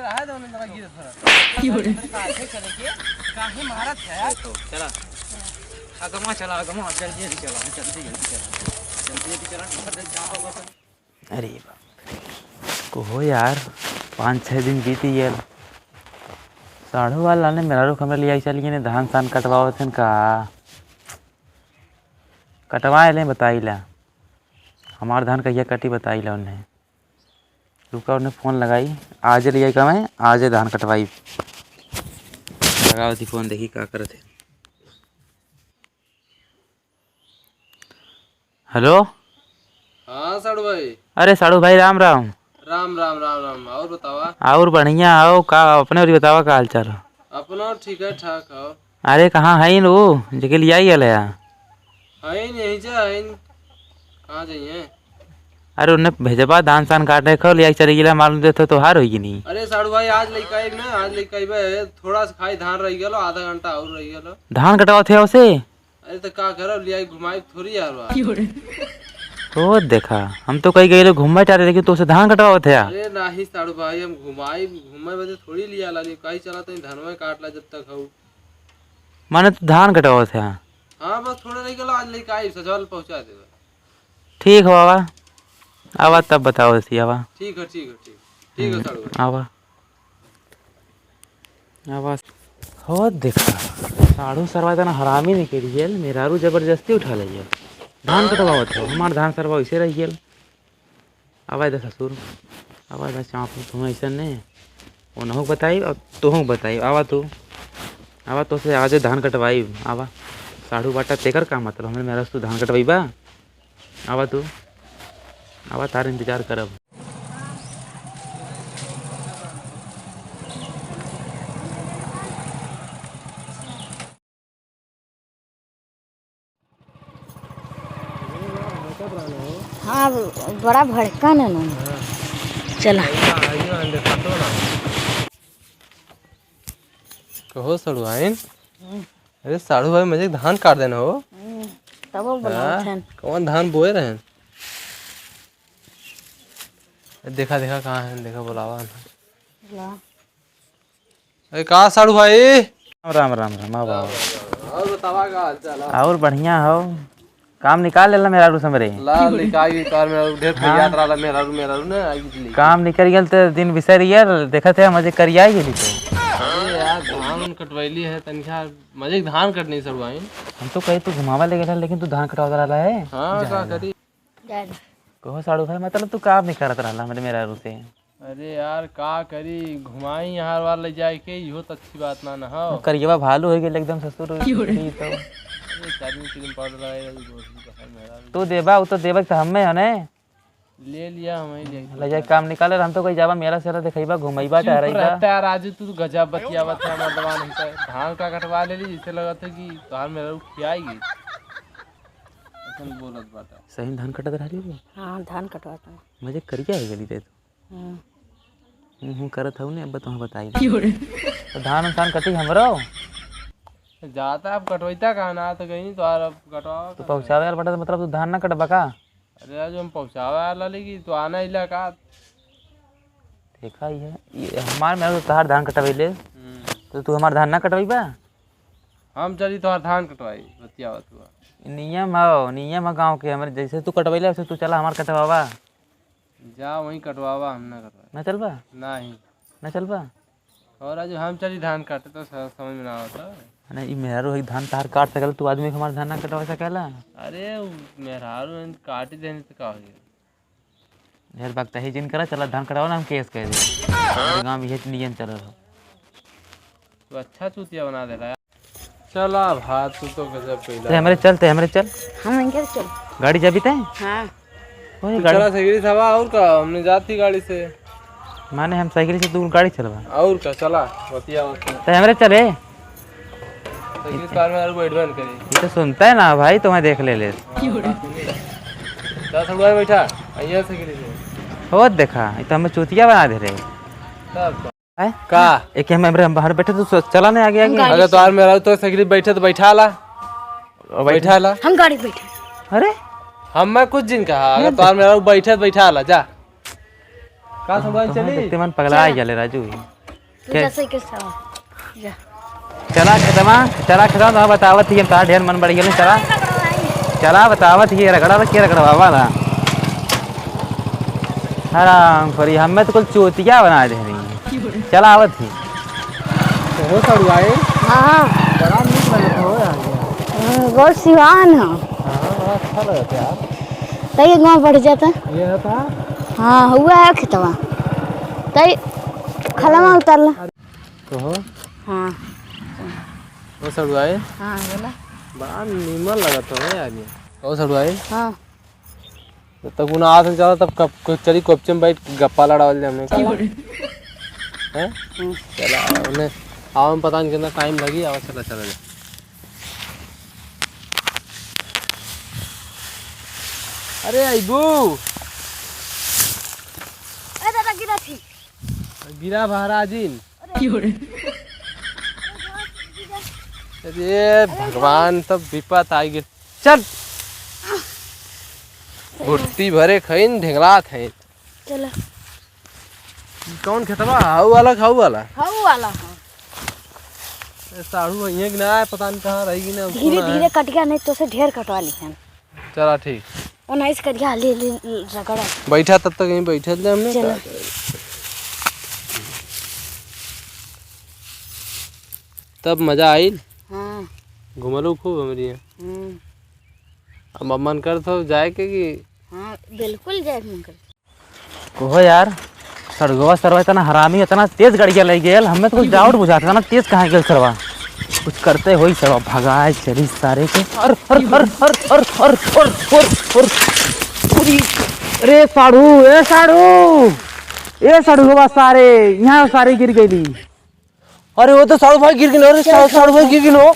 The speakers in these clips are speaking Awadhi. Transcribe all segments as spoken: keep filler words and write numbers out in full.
काहे दोनों जगह गिरत हरत? काहे चले के? काहे मारत है? चला। आगमा चला, आगमा, जल्दी, जल्दी चला, जल्दी, जल्दी चला। जल्दी, जल्दी चला, जहाँ पर अरे बाप रे। कहो यार, पाँच छः दिन बीत गया। साढ़ू वाला ने मेहरारू के हमरे लियाई चल गए, धान सान कटवावत हन का? कटवाए ले, बताई ला। हमार धान कहिया कटी, बताई ला उन्हें। रुका, उन्हें फोन लगाई, आज लियाई का मैं, आज धान कटवाई। लगावती फोन, देखी का करत है। हेलो। हाँ साढ़ू भाई। अरे साढ़ू भाई, राम राम। राम राम राम राम। और बतावा? और बढ़िया हो का? अपने और बतावा, का हाल चाल? अपनो ठीक है ठाक हो। अरे कहाँ हईन वो जेके लियाई गल है? हईन यहीं से हईन। कहाँ जाइए? अरे उन्हें भेजबा धान सान काटे खो, लियाई चली गेला, मालूम देते तो हार होई नहीं। अरे साढ़ू भाई, आज लेके आइब ना, आज लेके आइबे। थोड़ा सा खाई धान रह गेलो, आधा घंटा और रह गेलो। धान कटवावत है उसे? अरे तो का करब, लियाई घुमाई थोड़ी यार बा। ओ देखा, हम तो कहीं गए घूमे टारे, लेकिन तो उसे धान कटवावत है। अरे नाही साढ़ू भाई, हम घुमाई घूमे बदे थोड़ी लिया ला, कहीं चला तो धनवे काट ला जब तक हऊ। माने तू धान कटवावत है? हाँ बस थोड़ा रह गेलो, आज लेके आई, सजवाल पहुँचा देबे। ठीक हो आवा, आवा तब बताओ सी आवा। ठीक है, ठीक है, ठीक, ठीक है हम्म, साढ़ू भाई। आवा। आवाज हो देखा, साढ़ू सरवा इतना हरामी निकल गेल, मेहरारू जबरदस्ती उठा ले गेल। धान कटवावत हो, हमार धान सरवा वैसे रह गेल। आवाज दे ससुर, आवाज दे चाँप, तुम ऐसा नहीं। उन्हों बताई, अब तुहों बताई, आवा तू, आवा तो से आज धान कटवाई, आवा। साढ़ू बाटा तेकर का मतलब, हमरे मेहरारू से तू धान कटवाई बा? आवा तू, आवा, तार इंतजार करब। हाँ, बड़ा भड़का न ना। चला। कहो सड़ुआइन। हम्म। अरे साढ़ू भाई, मजे धान काट देना हो। हम्म, तब वो बुलावत हाँ, हन। कौन धान बोए रहन? देखा, देखा, कहाँ है? देखा, बुलावा ना। बुला। ए, का साढ़ू भाई? राम, राम, राम, राम, आवा, आवा। और बतावा, का हाल चाल है? और बढ़िया हो। काम निकाल लेला मेहरारू से हमरे। ला, निकाल के कार में ढेर हाँ। फैयात रहला, मेहरारू, मेहरारू ना, आई गेली। काम निकल गेल त दिन बिसर गेल, देखत है मजे करिया गेली तो। अरे यार, धान कटवैली है, तनिका मजे धान कटनी साढ़ू भाई। हम तो कही तू घुमावा ले गेला, लेकिन तू धान कटवा रहला है। हाँ, का करी? कहो साढ़ू भाई, मतलब तू का नहीं करत रहला हमरे मेहरारू से? अरे यार, का करी, घुमाई यहाँ वार ले जाए के, इहो तो अच्छी बात ना, ना हो। करियवा भालू हो गेल एकदम ससुर। क्यों रे? ई तो। अरे, चार दिन क्रीम पाउडर लगाई, अभी दोस्त भी बाहर में आ रहा है। तू देबा, वो तो देबा तो हमें है ने। ले लिया, हम ही ले ले जाए काम निकाले, हम तो कहीं जाबा, मेला सेला देखइबा, घुमइबा, चुप टहरइबा। रहता है राजू, तू तो गजब बतियावत है, मर्दवा नहीं तो धान का कटवा ले ली, जिससे लगत है कि तोहार मेहरारू खियाई गई। ऐसन बोलत बाटा। सही में धान कटत रह रही हो? हाँ, धान कटवाता हूँ। मजे करिया हो गेली रे तू। हम्म। हम्म, हम्म, करत हऊ ने, अब तुम्हें बताई। क्यों रे? तो धान उन धान कटी हमरो। जाता अब कटवैता कहाँ ना, तो कहीं तो यार अब कटवावा तो कहाँ? पहुँचावे यार बटा, तो मतलब तू धान ना कटबा का? अरे यार, जो हम पहुँचावे वाला लेगी, तो आना ही ला का? देखा ही है, ये हमार में तो तहार धान कटवैले, हम्म। तो तू हमार धान ना कटवैबा? हम चली तोहार धान कटवाई, बतियावत हुआ। नियम हो, नियम हो गाँव के, हमरे जैसे तू कटवैले, वैसे तू चला हमार कटवावा। जा वहीं कटवावा, हम ना कटवाई। ना चलबा? नहीं। ना चलबा? और आज हम चली धान काटे तो स-, समझ में ना आवता। अरे, ई मेहरारू है, धान तार काट सकल, तू आदमी के हमार धान ना कटवा सकेला? अरे, उ मेहरारू है, काटी देने तो का हो गया? ढेर बकता ही जिन करा, चला धान कटवाओ ना, हम केस कर दे। हमारे गाँव में ये नियम चल रहा। तू अच्छा चूतिया बना दे रहा है। चला भाई, तू तो गजब कैला। ते हमरे चल, ते हमरे चल। हम इनके चल। गाड़ी जाबी ते? हाँ। ओए, तू गाड़ी। चला साइकिल से हवा और का, हमने जाती गाड़ी से। माने हम साइकिल से, तू गाड़ी चलबा। और का, चला, बतिया, बतिया। ते हमरे चले। साइकिल कार में और बैठ बंद करी। ये तो सुनता है ना भाई, तुम्हें देख ले ले। चल, सब लोग बैठा, आइए साइकिल से। हो देखा, ये तो हमें चूतिया बना दे रहे। तब का। हैं? का? एक हम, हमरे हम बाहर बैठे, तू सो-, चला नहीं आगे, आगे। गाड़ी अगर से। तोहार मेहरारू तो साइकिल बैठे तो बैठा ला। और बैठे। बैठा ला। हम गाड़ी बैठे। अरे? हम मैं कुछ दिन कहा, अगर हम्म। तोहार मेहरारू बैठे तो बैठा ला, जा। का समझ तो चली? देखते मन पगला चला। आ गया ले राजू। तू के? जा साइकिल से आवा। जा। चला खेतवा, चला खेतवा, तो बतावत ही, हम तार ढेर मन बढ़ गेल, चला। चला बतावत ही, रगड़ा तो के रगड़वा वाला। हराम खोरी, हमें तो कुल चूतिया बना दे रही। चला आवत ही। हो सड़ुआए। हाँ, हाँ। बड़ा नीक लगत हो यार। हम्म, बहुत सिवान है। हाँ, बड़ा अच्छा लगत है यार। तई गाँव बढ़ जाता। ये था? हाँ, हुआ है खेतवा। तई खलवा उतरला। कहो। हाँ। ओ सड़ुआए। हाँ, बोला। बड़ा नीमन लगत हो यार ये। ओ सड़ुआए। हाँ। जब तक उन्हें हाथ में चला, तब कब, को-, चली कोपचे में बैठ के गप्पा लड़ावल जाए हमने, चला। हैं? हम्म। चला, उन्हें आवे में पता नहीं कितना टाइम लगी, आवा, चला, चला जा। अरे, अइबू। ए, दादा, गिरा थी। गिरा महाराजिन। अरे। अरे भगवान, तब विपत आई गई। चल। घुट्टी भरे खइन, ढेंगलात है। चला। कौन खेतवा? हाउ वाला, खाऊ वाला? हाउ वाला, हाँ। ए, साढ़ू वहीं है कि ना, पता नहीं कहाँ रहेगी ना, धीरे धीरे कटिया, नहीं तो से ढेर कटवा ली हम। चला ठीक। ओ नाइस करिया, ले, ले, ले, रगड़ा। बैठा तब तक यहीं बैठल जाए हमने। चला। तब मजा आइल। हाँ। घुमलू खूब हमरी यहाँ। हम्म। अब मन करत हो जाए के कि? हाँ, बिल्कुल जाए के मन करत। कहो यार, सड़गवा सरवा इतना हरामी, इतना तेज गड़िया ले गेल, हमें तो कुछ डाउट बुझाता, इतना तेज कहाँ गेल सरवा? कुछ करते होई सरवा, भगाए चली सारे के। अर, अर, अर। अरे साढ़ू, ए साढ़ू, ए सड़गवा सारे, यहाँ सारे गिर गईली। अरे वो तो साढ़ू भाई गिर गिनो, अरे साढ़ू, साढ़ू भाई गिर गिनो।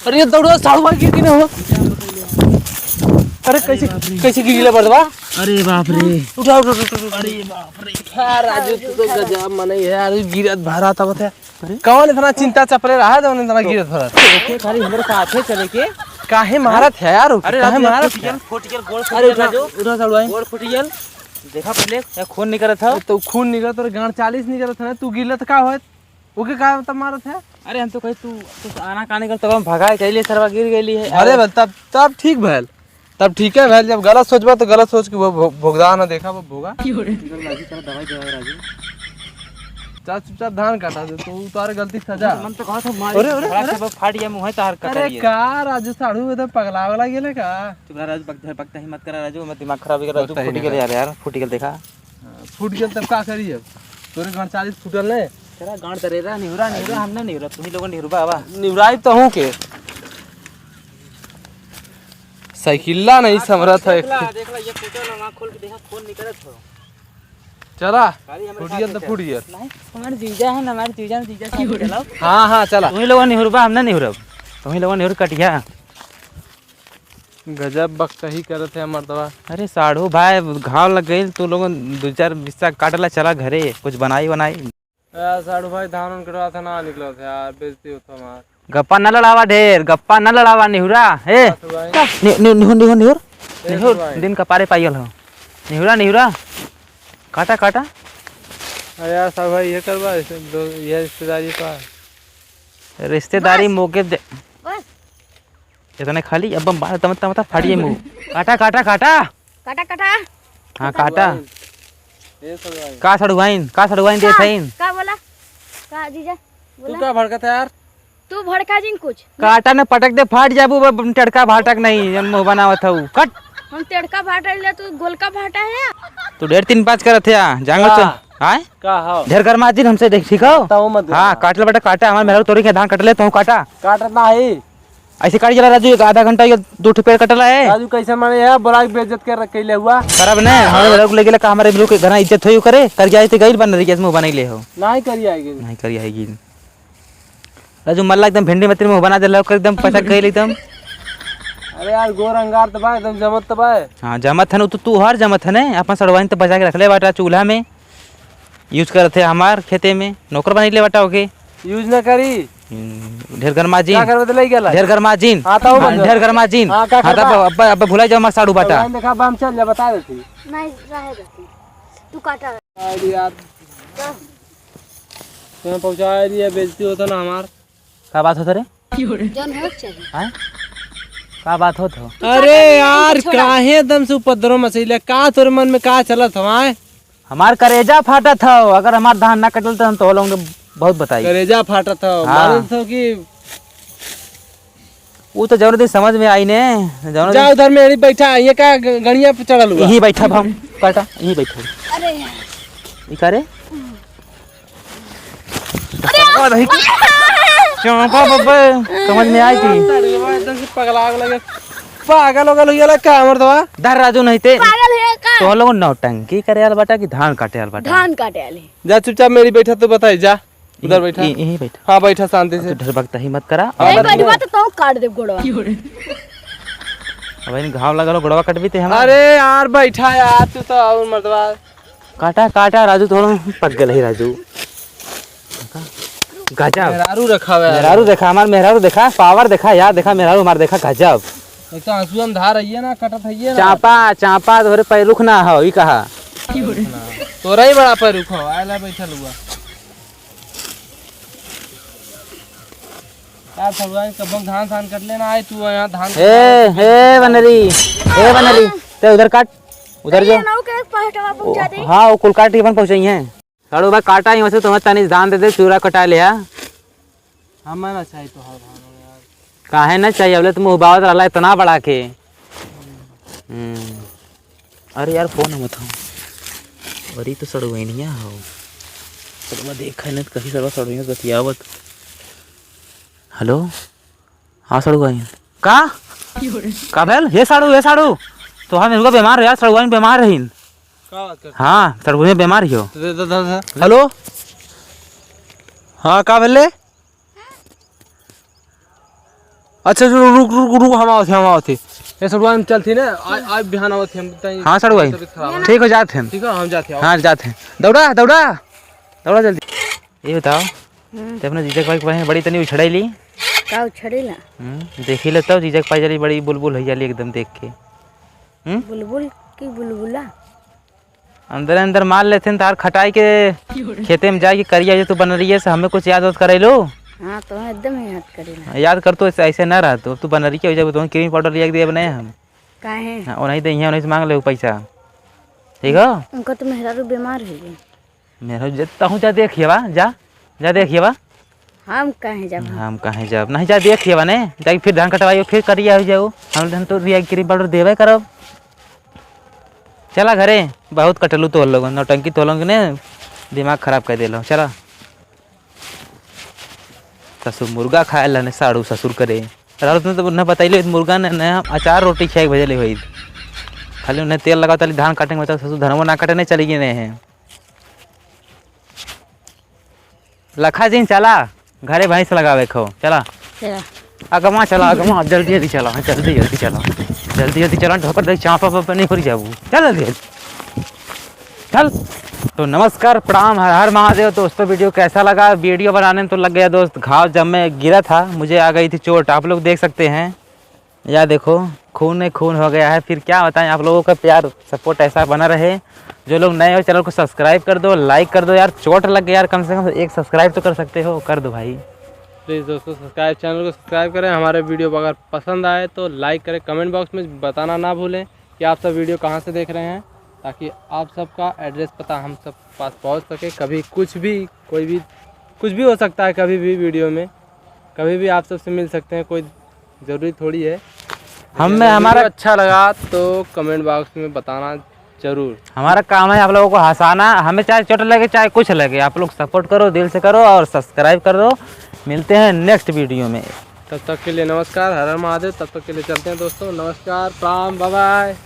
अरे ये दौड़ो, साढ़ू भाई गिर गिनो। अरे कैसे, कैसे गिर गिले बर्दवा? अरे बाप रे। उठा, उठा, उठा, उठा। अरे बाप रे। हाँ, राजू, तू तो गजब मनई है यार, गिरत भरा था बता। अरे? कौन इतना चिंता चपले रहा है, जौन इतना गिरत भरा? ओके, खाली हमरे साथे चले के। काहे मारत है यार? अरे काहे राजू, मारत फुट है? गल, फुट गल, गोड़ फुट अरे गल, उठा, राजू। उठा साढ़ू भाई। गोड़ फुट गल। देखा पहले, या खून निकलत है। तो खून निकलत, तोर गांड चालीस निकलत है ना, तू गिरत का होत? ओके का तब मारत है? अरे हम तो कही तू, तू आना काने कर, तब हम भगाए चले, सरवा गिर गईली है। अरे बस तब, तब ठीक भैल, तब ठीक है भैल। जब गलत सोचबा तो गलत सोच के वो भो-, भुगतान देखा, वो भोगा। क्यों रे? चल राजू, चल दवाई दे राजू। चल चुपचाप धान काटा दे, तू तारे गलती के सजा। मन तो कहा था मार, अरे, अरे, बड़ा अरे। सब फाट गया मुँह है तार कटा अरे गया। का राजू साढ़ू एकदम पगला वगला गेले का? चुप रह राजू, बक-, बकता ही मत करा राजू, हमार दिमाग खराब हो गया राजू, बकता ही फूट नहीं गेल करा। यार, यार, फूट गेल देखा। हाँ, फूट गेल तब का करी अब? तोरे गांड चालीस फूटल ने? तेरा गांड तरेरा, निहुरा, निहुरा, हमने निहुरा, तू ही लोगन निहुरबा, आवा। निहुराई तो हूँ के। साइकिला नहीं संभरत है। देख ला, देख ला, ये फूटल है, वहाँ खोल के देखा, खून निकलत हो। चला, गाड़ी हमारे फूट साथ गेल है, तो चल। फूट गेल। नहीं, हमारे जीजा है ना, हमारे जीजा ने जीजा साथ चलाओ। हाँ, हाँ, चला। तू ही लोगन निहुरबा, हमने निहुरब। तू ही लोगन निहुर कटिया। गजब बकतही करत है मर्दवा। अरे साढ़ू भाई, घाव लग गइल, तू लोगन दू चार बिस्सा काट ला, चला घरे, कुछ बनाई वनाई। ए, साढ़ू भाई, धान उन कटवा था ना निकला था यार, बेइज्जती होता हमार। गप्पा न लड़ावा ढेर, गप्पा न लड़ावा, निहुरा, ए। का साढ़ू भाई? नि-, नि-, निहुर, निहुर, निहुर। ए निहुर, साढ़ू भाई। दिन कपारे पायल हो। निहुरा, निहुरा। काटा, काटा। अरे यार, साढ़ू भाई, ये करवा, इसे दो, ये रिश्तेदारी का। रिश्तेदारी बस। मौके दे। बस। इतने खाली, अब हम बाहर तमत, तमत फाड़िए मुंह। काटा, काटा, काटा। काटा, काटा। हाँ, काटा। ए सड़ुआइन। का सड़ुआइन? का सड़ुआइन का? देत हईन? का बोला? का जीजा? तू बोला। का भड़कत है यार? तू भड़का जिन कुछ। काटा ने पटक दे, फाट जाबू, ब-, ब-, टेड़का भाटक नहीं, जन मुंह बनावत हऊ। कट। हम टेड़का भाटा ले, तू गोलका भाटा है? तू ढेर तीन पाँच करत है, जांगो का? चल। आय? का हो? ढेर गरमा जिन हमसे देख, ठीक हो? ताऊ मत हाँ, गरमा। काट ले बेटा, काटा, हमारे मेहरारू तोरी के धान कट ले, तू काटा। काटत ना है। ऐसे काट जाला राजू, एक आधा घंटा ये दो ठो पेड़ कटला है। राजू कैसे माने यार, बड़ा बेइज्जत कर, कैले हुआ। करब ने, हमारे लोग ले गेला का, हमारे लोग के घरा इज्जत होई करे, कर जाए ते गइल बन रही, मुंह बनाई ले हो। नहीं करी आएगी। नहीं करी आएगी। राजू मल्ला एकदम भिंडी मतिर मुंह बना देला, ओकर एकदम पचक गइल एकदम। अरे यार, गोर अंगार त बा, एकदम जमत त बा। हाँ, जमत है ना, तू, तू हर जमत है ने, अपन सड़वाइन त बचा के रख ले बाटा चूल्हा में। यूज करत है हमार खेते में, नौकर बनइले बाटा ओके। यूज ना करी। हम्म, ढेर गरमाजिन। का करबे त लई गेला? ढेर गरमाजिन। हाँ, तो हाँ, बंद। ढेर गरमाजिन। हाँ, का हाँ, तब करबा? अब, अब भुलाई जाओ हमार साढ़ू बाटा। तो लाइन देखा, बा, हम चल जा, बता देती। नहीं, रहे देती। तू काटा। अरे यार। जा। मैं पहुँचाए दिया, बेइज्जती होता ना हमार। का बात होत रे? जौन हो चाहिए। हाँ? का बात होत हो? अरे यार, छोड़ा। काहे एकदम से उपद्रव मचैले? का तोरे मन में का चलत हो, आय? हमार करेजा फाटत हो, अगर हमार धान ना कटल तो हम तो लोगन के बहुत बताई। करेजा फाटत हो, हाँ। मालूम हो कि ऊ तो जौन दिन समझ में आई ने, जौन जा दिन उधर में यहीं बैठा, ये का ग-, गड़िया पे चढ़ल हुआ? यहीं बैठा हम, काटा, यहीं बैठा। अरे यार। ई का रे? अरे! चौपा बब्बे, समझ में आई थी। एकदम से पगला लगे। पागल वगल हो गया का मर्दवा? धर राजू नहीं ते। पागल है का? तो हम लोग नौटंकी करे आल बाटा कि धान काटे आल बाटा? धान काटे आल है। जा चुपचाप मेरी बैठा तो बताई, जा। उधर यहीं, बैठा। यहीं, यहीं बैठा। हाँ, बैठा शांति से। तू ढरबकता ही मत करा। हाँ, यहीं बैठा। बैठबा तो तू काट दे गोड़वा। अब इन घाव लगल हो, गोड़वा कटबी ते हमार। अरे यार, बैठा यार, तू तो और मर्दवा। काटा, काटा, राजू, थोड़ा पक गल है, राजू। गजब। मेहरारू रखा हुआ है। मेहरारू देखा, हमार मेहरारू देखा, पावर देखा यार, देखा मेहरारू हमार देखा, गजब। एक तो आंसू हम धार रही है ना, कटत है ये ना। चापा, चापा, तोहरे पैर रुख ना हो, ई कहा। तोरा ही बड़ा पैर रुख हो, आए ला बैठल हुआ। यार, भगवान, कब हम धान, धान कट लेना आए, तू यहाँ धान ए, ए, बनरी, ए, बनरी, ते उधर काट, उधर जो। ये नौ के पहटवा पहुंचा दे। हाँ, वो कुल काट के अपन पहुंचाई हैं। साढ़ू भाई काटा ही वैसे तुम्हें तनी धान दे दे, चूरा कटा ले, हाँ। हमें ना चाहिए तो हर धान यार। काहे ना चाहिए, बोले तुम उबावत रहला इतना बड़ा के। हम्म। अरे यार, फोन मत हो। अरे, ई तो सड़ुआइनिया हो। सड़ुआ देखा नहीं तो कहीं सड़ुआ, सड़ुआ से बतियावत। हेलो, हाँ सड़ुआइन। का? का भेल? हे साड़ू, हे साड़ू, तो हम इनको बीमार हो यार, सड़ुआइन बीमार रहीन। का बात करते? हाँ, सड़ुआइन बीमार ही हो। दे, दे, दे, दे। हेलो, हाँ, का भेले? अच्छा, रु-, रुक, रुक, रुक, हम आवत ही, हम आवत ही। ए, सड़ुआ, हम चलत ही ना, आ-, आज बिहान आवत ही हम, तई हाँ, सड़ुआ। तबीयत खराब है। ठीक हो, जात हैं। ठीक है, हम जात ही, आओ। हाँ, जात हैं। दौड़ा, दौड़ा, दौड़ा जल्दी। ये बताओ, हम्म। ते अपने जीजा के भाई के बारे में बड़ी तनी उछड़ैली। का उछड़ैला? हम्म, देखी लेता हो, जीजा के भाई जरी बड़ी बुलबुल होइ जाली एकदम देख के। हम्म? बुलबुल की बुलबुला? अंदरे अंदर मार लेते हैं, तार खटाई के खेते में जाए के करिया जे तू बनरिये से हमें कुछ याद वाद करैलो? हाँ, तो एकदम याद करेला। याद कर तो ऐसे, ऐसे ना रह तू, अब तू बनरिये हो जाबू, तो क्रीम पाउडर लिया के दिए बनाए हम। काहे? हाँ, उन्हीं दे, उन्हीं से मांग ले पैसा, ठीक हो? उनका तो मेहरारू बीमार हो गई। मेहरारू जे तहूँ जा देखिए बा, जा, जा देखिए बा। हम काहे जाब? हम काहे जाब? नहीं जा देखिए बा ने, जाके फिर धान कटवाइयो, फिर करिया हो जाओ। हम, हम तो रिया क्रीम पाउडर देबे करब। चला घरे, बहुत कटलू तोहर लोगन, नौटंकी तोहर लोगन ने दिमाग खराब कर देलो। चला। ससुर मुर्गा खाए ला ने साड़ू ससुर करे। रात में तो उन्हें बताइले मुर्गा ने नया अचार रोटी खाए के भेजले होई। खाली उन्हें तेल लगाओ ताली धान काटे में बचाओ, ससुर धनवा ना काटे नहीं चली गए हैं। लखा जी चला, घरे भैंस लगावे खो, चला। चला। अगमा चला, अगमा, जल्दी, जल्दी चला, जल्दी, जल्दी चला। जल्दी, जल्दी चला, ढोकर दे, चापा, पापा नहीं करी जाबू। चल, जल्दी, जल्दी। चल। तो नमस्कार, प्रणाम, हर हर महादेव। दोस्तों, वीडियो कैसा लगा? वीडियो बनाने में तो लग गया दोस्त, घाव जब मैं गिरा था, मुझे आ गई थी चोट, आप लोग देख सकते हैं। या देखो, खून ही खून हो गया है। फिर क्या बताएं, आप लोगों का प्यार, सपोर्ट ऐसा बना रहे। जो लोग नए हो, चैनल को सब्सक्राइब कर दो, लाइक कर दो यार। चोट लग गया यार, कम से कम एक सब्सक्राइब तो कर सकते हो, कर दो भाई। प्लीज़ दोस्तों, सब्सक्राइब, चैनल को सब्सक्राइब करें। हमारे वीडियो अगर पसंद आए तो लाइक करें, कमेंट बॉक्स में बताना ना भूलें कि आप सब वीडियो कहाँ से देख रहे हैं, ताकि आप सबका एड्रेस पता हम सब पास पहुँच सके। कभी कुछ भी, कोई भी, कुछ भी हो सकता है कभी भी वीडियो में, कभी भी आप सबसे मिल सकते हैं, कोई ज़रूरी थोड़ी है। हमें अगर हमारा वीडियो अच्छा लगा तो कमेंट बॉक्स में बताना जरूर। हमारा काम है आप लोगों को हंसाना, हमें चाहे चोट लगे चाहे कुछ लगे, आप लोग सपोर्ट करो, दिल से करो और सब्सक्राइब कर दो। मिलते हैं नेक्स्ट वीडियो में। तब तक के लिए नमस्कार, हर हर महादेव। तब तक के लिए चलते हैं दोस्तों, नमस्कार, प्रणाम, बाय बाय।